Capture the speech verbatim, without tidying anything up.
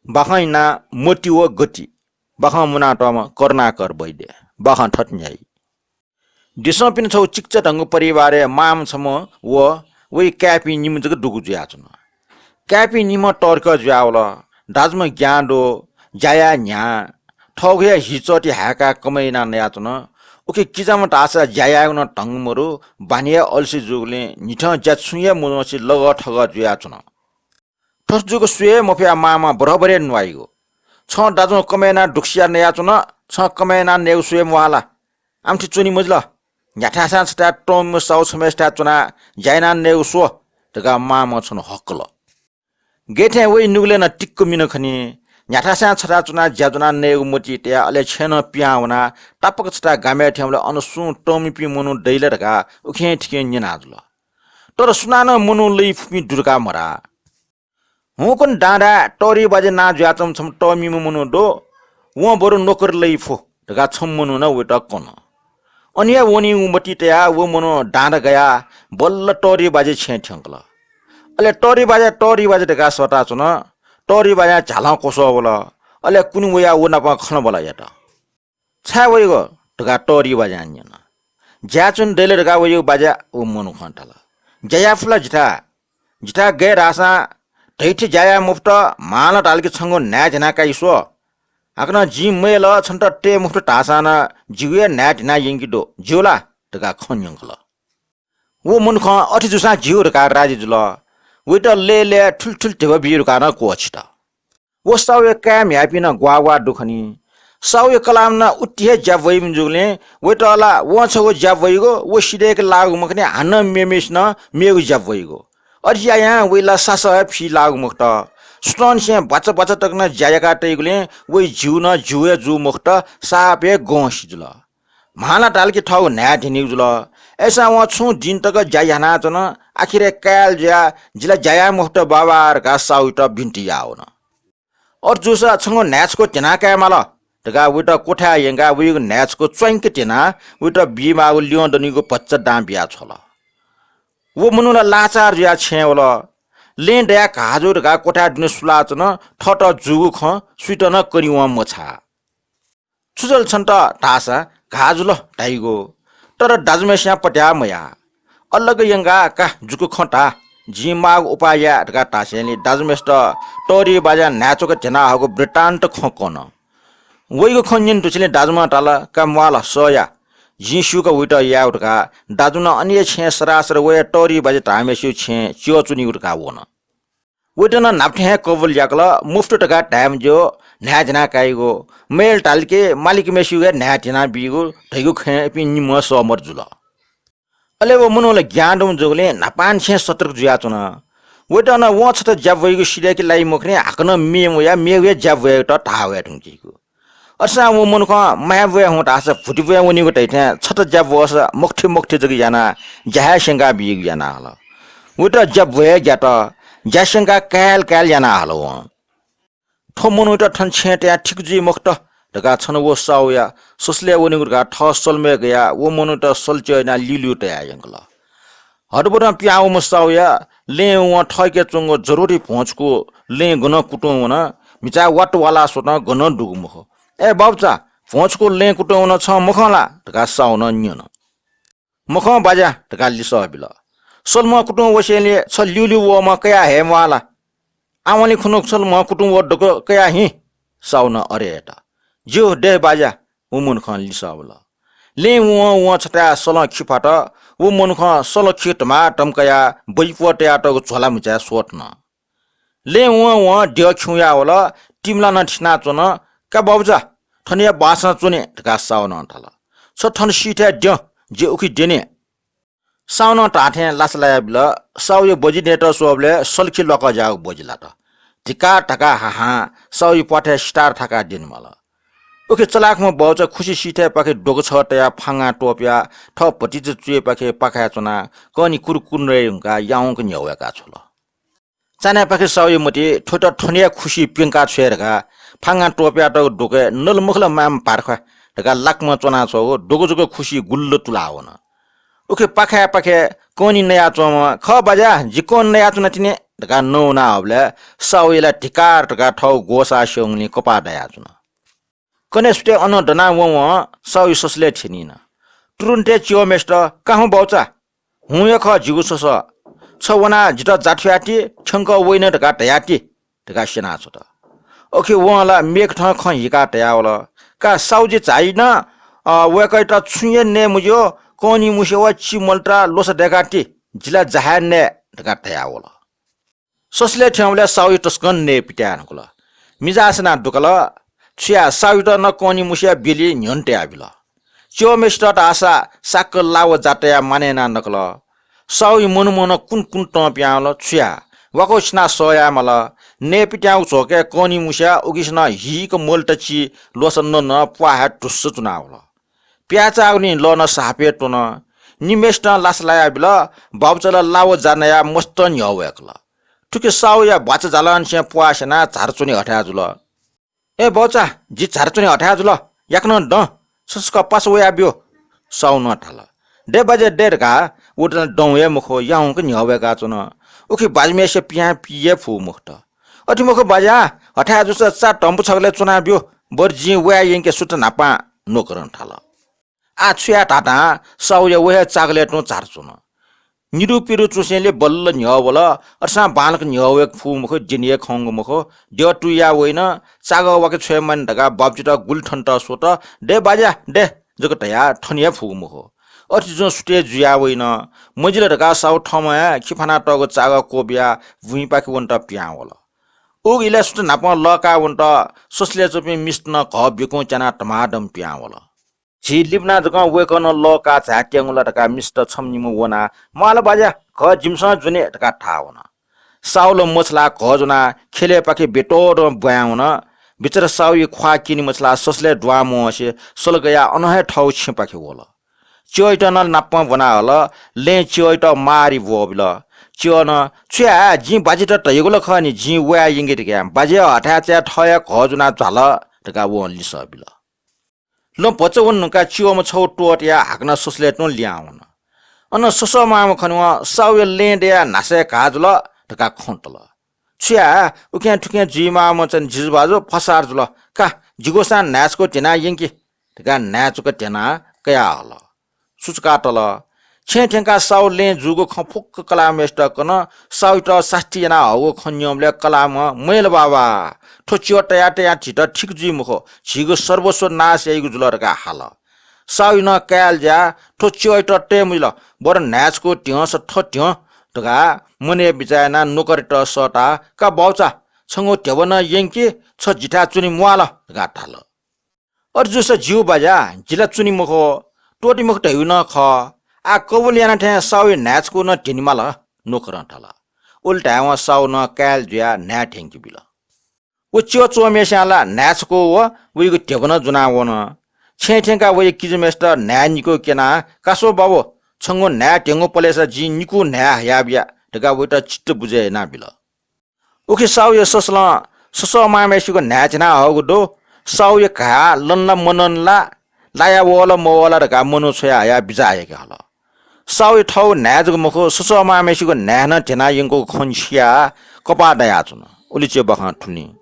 बाखं इना मोती व गति, बाखं मुनातःम्ह करुणाकर वैद्य, बाखं थथे न्ह्याइ। दिसंपिनि छगू चिकिचा धंगु परिवारय् मांम्ह छम्ह व वइ काय्‌पिं निम्ह जक दुगु जुयाच्वन। काय्‌पिं निम्ह तःधिकः जुयावल। दाजुम्ह ज्ञां दु, ज्या याये न्ह्याः, थःगु हे हिचःति हाय्‌काः कमय् यानाः नयाच्वन। उखे किजाम्ह धाःसा ज्या यायेगु नं धंगु मदु, बान्हि हे अलसी जूगुलिं न्हिथं ज्या छुं हे मजुंसे लगः थगः जुयाच्वन। थथे जूगु स्वये मफयाः मांम्ह बराबर हे न्वाइगु। छं दाजुं कमय् यानाः दुःख सियाः नयाच्वन, छं कमय् यानाः नयेगु स्वये म्वाः ला? आमथि च्वनी मजिल। न्ह्याथाय्‌सां छथाय् तंम्ह साहु छम्हय्‌सिथाय् च्वनाः ज्या यानाः नयेगु स्व धकाः मांम्ह छन्हु हक्कल। गय्‌थें वइ नुगलय् नं तिक्क मिन खनी। न्ह्याथाय्‌सां छथाय् च्वनाः ज्या ज्वनाः नयेगु मतिइ तयाः अले छेँनं पिहां वनाः तापाक छथाय् गामय् थ्यंबलय् अन सुं तःमिपिं मनू दइ ला धकाः उखें थिकें न्यना जुल। तर सुनानं मनू लइ फुपिं दु धकाः मधाः। हुंकन दांदाय् तःधि बाज्या नां जुयाच्वंम्ह छम्ह तःमिम्ह मनू दु, वं बरु नोकर लइ फु धकाः छम्ह मनुखं वइत कन। अन हे वनीगु मतिइ तयाः व मनू दांदा गयाः बल्ल तःधि बाज्या छेँय् थ्यंकल। अले तःधि बाज्या, तःधि बाज्या धकाः सःताच्वन। तःधि बाज्यां झ्यालं क्वसः वल। अले कुने वयाः व नाप खँल्हाबल्हा यात। छाय् वइगु धकाः तःधि बाज्यां न्यन। ज्याय् च्वने दइ ला धकाः वइगु बाज्या व मनुखं धाल। ज्या याये फु ला जिथाय्? जिथाय् गय् धाःसां धैथि ज्या याये मफुत, मांलं धाल कि छंगु न्हाय् धिना काइ स्व। हाकनं जिं मयल, छन्त तये मफुत धाःसां नं जिगु हे न्हाय् धिना यंके दु, ज्यू ला धकाः खँ न्यंकल। व मनुखं अथे जूसां ज्यू धकाः राजी जुल। वइत लय् लय् थुलि थुलि धिबा बी धकाः नं क्वःछित। व साहुया काय् म्ह्याय्‌पिं नं ग्वाः ग्वाः दु खनी। साहुया कलाःम्ह नं उति हे ज्या ब्वइम्ह जूगुलिं वइत ला वं छगू ज्या ब्वइगु, व सिधय्‌के लाःगु मखनी, हानं मेम्हय्‌सिनं मेगु ज्या ब्वइगु। अथे यायां वइ ला सासः हे फी लाःगु मखुत। सुथंनिसें बाचा बाचा तक नं ज्या याका तइगुलिं वइ ज्यू नं ज्यू हे जू मखुत, साप हे गंसि जुल। मांलं धाल कि थःगु न्हाय् धिनीगु जुल। अय्‌सां वं छुं दिं तक ज्या यानाच्वन। आखिरय् काय्‌ला जुयाः जि ला ज्या याये मफुत बाबा धकाः साहुयात बिन्ति याः वन। अथे जूसा छंगु न्हाय् छकू धिना काये माल धकाः वइत क्वथाय् यंकाः वइगु न्हाय् छकू च्वाइंक धिनाः वइत बीमाःगु ल्यं दनिगु भचा दां बियाछ्वल। व मनू ला लाचार जुयाः छेँय् वल। लँय् दयाः घाः जू धकाः क्वथाय् दुने सुलाच्वन, थःत जूगु खँ सुइत नं कने वं मछाः। छु जुल छन्त धाःसा घाः जुल धाइगु, तर दाजुम्हय्‌सिनं पत्याः मयाः। अलग यंकाः का जुक खँ धा, जिं माःगु उपाय याये धकाः धासेंलि दाजुम्हय्‌सित तःधि बाज्यां न्हाय् छकू धिना हःगु वृत्तान्त खँ कन। वइगु खँ न्यने धुंसेंलि दाजुम्हं धाल, का म्वाल, सह या, जिं स्यूक वइत यायेगु धकाः दाजुं नं अन हे छेँय् सरासर वयाः तःधि बाज्या धाःम्हय्‌सिगु छेँय् च्यः च्वनीगु धकाः वन। वइत नं न्हापा थें हे कबुल याकल, मफुत धकाः धायेमाज्यू, न्हाय् धिना काइगु, मयल धाल कि मालिकम्हय्‌सिगु हे न्हाय् धिना बीगु धइगु खँय् इपिं निम्हं सहमत जुल। अले व मनू ला ज्ञां दुम्ह जूगुलिं न्हापांनिसें सतर्क जुयाच्वन। वइत नं वं छता ज्या ब्वइगु सिधय्‌के लाइ मखनी, हाकनं मेम्ह वयाः मेगु हे ज्या ब्वयेत धाः वये धुंकीगु। अथेसां व मनुखं माया ब्वये हुँ धाःसा भुति ब्वये वनीगु धइथें छता ज्या ब्वःसा मखुथि मखुथि जक यानाः ज्या हे स्यंका बीगु याना हल। वइत ज्या ब्वये ग्यात, ज्या स्यंकाः कायल कायल याना हल वं। थ्व मनूयात थन छेँय् तयाः ठीक जुइ मखुत धकाः छन्हु व साहुया ससलय् वनेगु धकाः थः सलमय् गयाः व मनूयात सल च्यः यानाः ल्यूल्यू तयाः यंकल। हतबतं पिहां वःम्ह साहुया लँय् वं थःके च्वंगु जरुरी भ्वंछकू लँय् गनं कुतुं वन, म्हिचाय् वात वालाः स्वतं गनं दुगु मखु। अय् बाबुचा, भ्वंछकू लँय् कुतुं वन, छं मखं ला धकाः साहुनं न्यन। मखं बाज्या धकाः लिसः बिल। सलम्ह कुतुं वसेंलि छ ल्यूल्यू वःम्ह कयाः हये म्वाः ला? आवंलि खुन्हु सलम्ह कुतुं वःगु दक्व कयाः हिँ। साहुनं अरे यात। ज्यू, दे बाज्या, व मनुखं लिसः बिल। लँय् वं वं छथाय् सलं खि फात। व मनुखं सलं खि धमाधम कयाः बजिप्वः तयातःगु झोला म्हिचाय् स्वथन। लँय् वं वं द्यः खिउँया वल, तिमिला नं थिनाच्वन। का बाबुचा, थन हे बासं च्वने धकाः साहुनं धाल। छ थन सीथाय् द्यँ, जि उखे द्यने। साहुनं धाःथें लासा लाया बिल। साहुया बजि नयेत स्वःबलय् सलखि ल्वाकः ज्याःगु बजि लात। धिक्कार धकाः हाहां साहुया प्वाथय् सितार थाकाः द्यने माल। उखे चलाखम्ह बाउचा खुसि सीथाय्‌पाखे द्वगः छगः तयाः फांगां त्वपुयाः थः भतिचा चुय्‌पाखे पाखाय् च्वनाः कनी कुरुकुरु नये धुंकाः याउँक न्ह्यः वय्‌का छ्वल। चान्हय्‌पाखे साहुया मतिइ थ्वत थन हे खुसि प्यंका छ्वये धकाः फांगां त्वपुयातःगु द्वगय् नलमखल माय्‌म्ह भार्ख्वाः धकाः लाक्कं च्वनाछ्वःगु द्वगः जक खुसि गुल्ल तुलाः वन। उखे पाखाय्‌पाखे कनी नयाच्वंम्ह, खः बाज्या, जि कनी नयाच्वना तिनि धकाः नवाना हःबलय् साहुया ला धिक्कार धकाः थःगु ग्वसाः स्यंगुलिं कपाः दयाच्वन। कन्हय् सुथय् अनं दनाः वं वं साहुया ससलय् थ्यनीन। तुरुन्ते च्यवःम्हेसित, का हुँ बाउचा, हुँ हे खः जिगु ससः, छ वनाः जितः जाथुयाति, थ्यंकः वइन धकाः धयाति धकाः स्यनाछ्वत। उखे वं ला मेकथं खँ हिकाः धयावल, का साहुजी झाइ नं, अ, वय्कःयात छुं हे नये मज्यू, कःनि मुसे व चिमलता ल्वसा दय्काति, जि ला जा हे नये धकाः धयावल। ससलय् थ्यंबलय् साहुया तसकं नये पित्याये धुंकल। मिजासना दुकल। छु याये, साहुयात नं कःनि मुसेया ब्यलि न्ह्यःने तयाबिल। च्यवःम्हेसित धाःसा साक्क ला व जा तयाः मानय् यानाः नकल। साहुया मनूम्ह नं कुन कुन तं पिहां वल। छु याये, वाकःछिनाः सह याये माल। नये पित्याःगु झ्वःकय् कःनि मुसेया उकिसनं हीक मलता चि ल्वसा नं नं प्वाः हे धुस्स च्वनावल। प्याय्चाःगुलिं लः नं साप हे त्वन। निम्हेसितं लासा लायाबिल। बाउचा ला ला व जा नयाः मस्त न्ह्यः वय्कल। थुखे साहुया भ्वाचा झालंनिसें प्वाः स्यनाः झारचुनि हथाय् जुल। ए बाउचा, जि झारचुनि हथाय् जुल, याकनं दँ, छसकं पासा वयाब्यु। साहुं नं धाल। दे बाज्या दे धकाः उत नं दं हे मखु, याउँक न्ह्यः वय्काच्वन। उखे बाज्याम्हेसिया पिहां पी हे फुगु मखुत। अथे मखु बाज्या, हथाय् जूसा चा धम्पु छगलय् च्वनाब्यु, बरु जिं वयाः यंके सुथ न्हापां, नोकरं धाल। आः छु याये धाधां साहुया व हे चाकलय् तुं झारचुन। निदुपिदु चुसेंलि बल्ल न्ह्यः वल। अथेसां बांलाक न्ह्यः वय्के फुगु मखु, द्यने हे खंगु मखु। द्यः तुयाः वइन, चाकः वाके छ्वये मानि धकाः बाउचात गुलि थन तक स्वत। दे बाज्या, दे जक धयाः थने हे फुगु मखु। अथे जुं सुथय् जुयाः वइन। मजिल धकाः साहु थःम्हं हे खिफानातःगु चाकः क्वबियाः बुँइपाखे वनेत पिहां वल। उगु इलय् सुथ न्हापां लःकाः वनेत ससलय् च्वंपिं मिस्त नं घः बिकुं त्यानाः धमाधम पिहां वल। झी लिपनाः जकं वय्कलं लःकाः झायेत्यंगु ला धकाः मिस्त छम्ह निम्ह वनाः, म्वाः ला बाज्या, घः जिमिसं ज्वने धकाः धाः वन। साहु ला मछालाः घः ज्वनाः ख्यलय्पाखे बेतोदं ब्वाँय् वन। बिचारा साहुया ख्वाः क्यने मछालाः ससलय् दुहां मवंसे सल गयाः अनं हे थःगु छेँपाखे वल। च्यवःयात नं नापं ब्वना हल। लँय् च्यवःयात माःगु ब्वःबिल। च्यवलं, छु याये, जिं बाज्यायात धयागु ला खः नि, जिं वयाः यंके धकाः। बाज्या हथाय् चाय् थः हे घः ज्वनाः झाल धकाः वं लिसः बिल। लँ भचा वन धुंकाः च्यवःम्ह छगू त्वःतायाः हाकनं ससलय् तुं लिहां वन। अन ससःमाःम्ह खनेवं साहुया लँय् दयाः न्हासय् घाः जुल धकाः खँ तल। छु याये, उखें थुखें जुइमाःम्ह चाहिँ जिजुभाजु फसार जुल। का, जिगुसां न्हाय् छकू ध्यनाः यंकि धकाः न्हाय् छकू ध्यनाः कयाहल। सुचुकातल। छेँय् थ्यंकाः साहु लँय् जूगु खँ फुक्क कलाःम्हय्सित कन। साहुयात सास्ती याना हःगु खँ न्यंबलय् कलाःम्हं, मयल बाबा, थ्व च्यवः तया तयाः झीत ठीक जुइ मखु, झीगु सर्वस्व नाश याइगु जुल धकाः हाल। साहुया नं काय् लज्या, थ्व च्यवःयात तये मजिल, बरु न्हाय् छकू ध्यं, स थ्व ध्यं धकाः मनय् बिचाः यानाः नोकरयात सःताः, का बाउचा, छंगु ध्यबा नं यंकि, छ जिथाय् च्वने म्वाःल धकाः धाल। अथे जूसा ज्यू बाज्या, जि ला च्वनी मखु, त्वःती मखु धयागु नं खः। आः कबुल याना थें साहुया न्हाय् छकू नं ध्यने माल, नोकरं धाल। उलि धायेवं साहु नं काय् लज्याः न्हाय् थ्यंके बिल। व च्यवः च्वंम्हय्सियां ला न्हाय् छकू व वइगु ध्यबा नं ज्वनाः वन। छेँय् थ्यंकाः वया किजाम्हय्सित न्हाय् निकू क्यनाः, का स्व बाबु, छंगु न्हाय् ध्यंगु पलेसा जिं निकू न्हाय् हयाबिया धकाः वयात चित्त बुझे यानाबिल। उखे साहुया ससलं ससःमाःम्हय्सिगु न्हाय् ध्यना हःगु दु। साहुया घाः लन ला मलन ला, लाया वः ला मवः ला धकाः मनू छ्वया हयाः बिचाः याके हल। साहुया थःगु न्हाय् जक मखु, ससःमाःम्हय्सिगु न्हाय् नं ध्यना यंकूगु खँ सियाः कपाः दयाच्वन। उलि च्यवःबाखं थुलि।